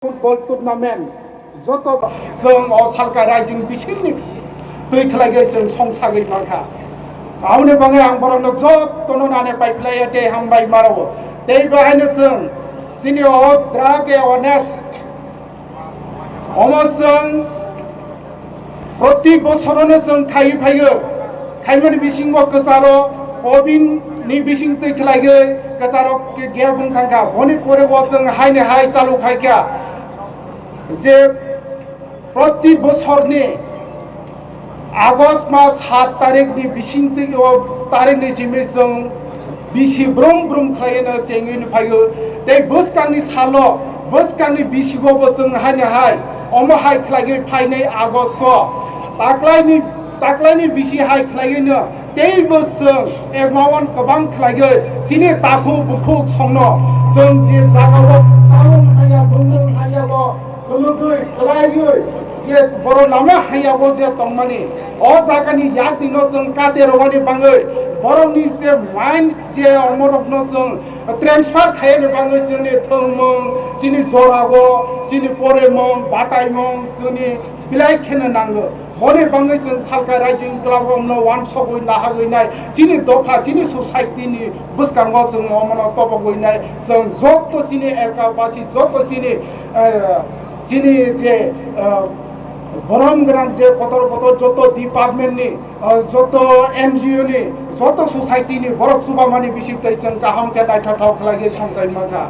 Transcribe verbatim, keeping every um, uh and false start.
Football tournament joto chwng o Salka Raijing bisingni twi khlaigwi chwng songsagwi mankha. Aboni bagwi ang borokno jotono nane paiphlaiya tei hambai maro. Tei bahaino chwng chini o drug awareness omo chwng proti bosorono chwng khai phaio. Khaimani bisingo kwcharo covid ni bising twi khlaigwi kwcharo khe gap wng thangkha. Boni pore bo chwng haini hai chalu khaikha je proti bosorni August mas sat tarikni bising twi o tarikni simi chwng bisi brum brum khlaiwi no chengwi no phaio. Tei bwskangni salo, bwskangni bisigo bo chwng haini hai omo hai khlaiwi phainai August o taklaini, taklaini bisi hai khlaiwi no tei bo chwng amount kwbang khlaiwi chini takhuk bukhuk songno chwng je jagao town haya, bumung haya bo kwlwgwi, kwlaiwi je borok lama hayao je tongmani, o jagani yakni no chwng kate rwani bangwi borokni je mind je omorokno chwng transfer khaiyani bangwi chini thwngmung, chini jorao, chini poremung, bataimung, chini belai kheno nango. Boni bangwi chwng Salka Raijing Club omno wansogwi nahagwi nai, chini dopha, chini society ni bwskango chwng omono topogwi nai, chwng joto chini elka basi, joto chini, eh, chini je, eh, borom gwnang je kotor kotor joto department ni, eh, joto N G O ni, joto society ni borok chubamani bising twi chwng kaham khe naithothok khlaiwi songchai mankha.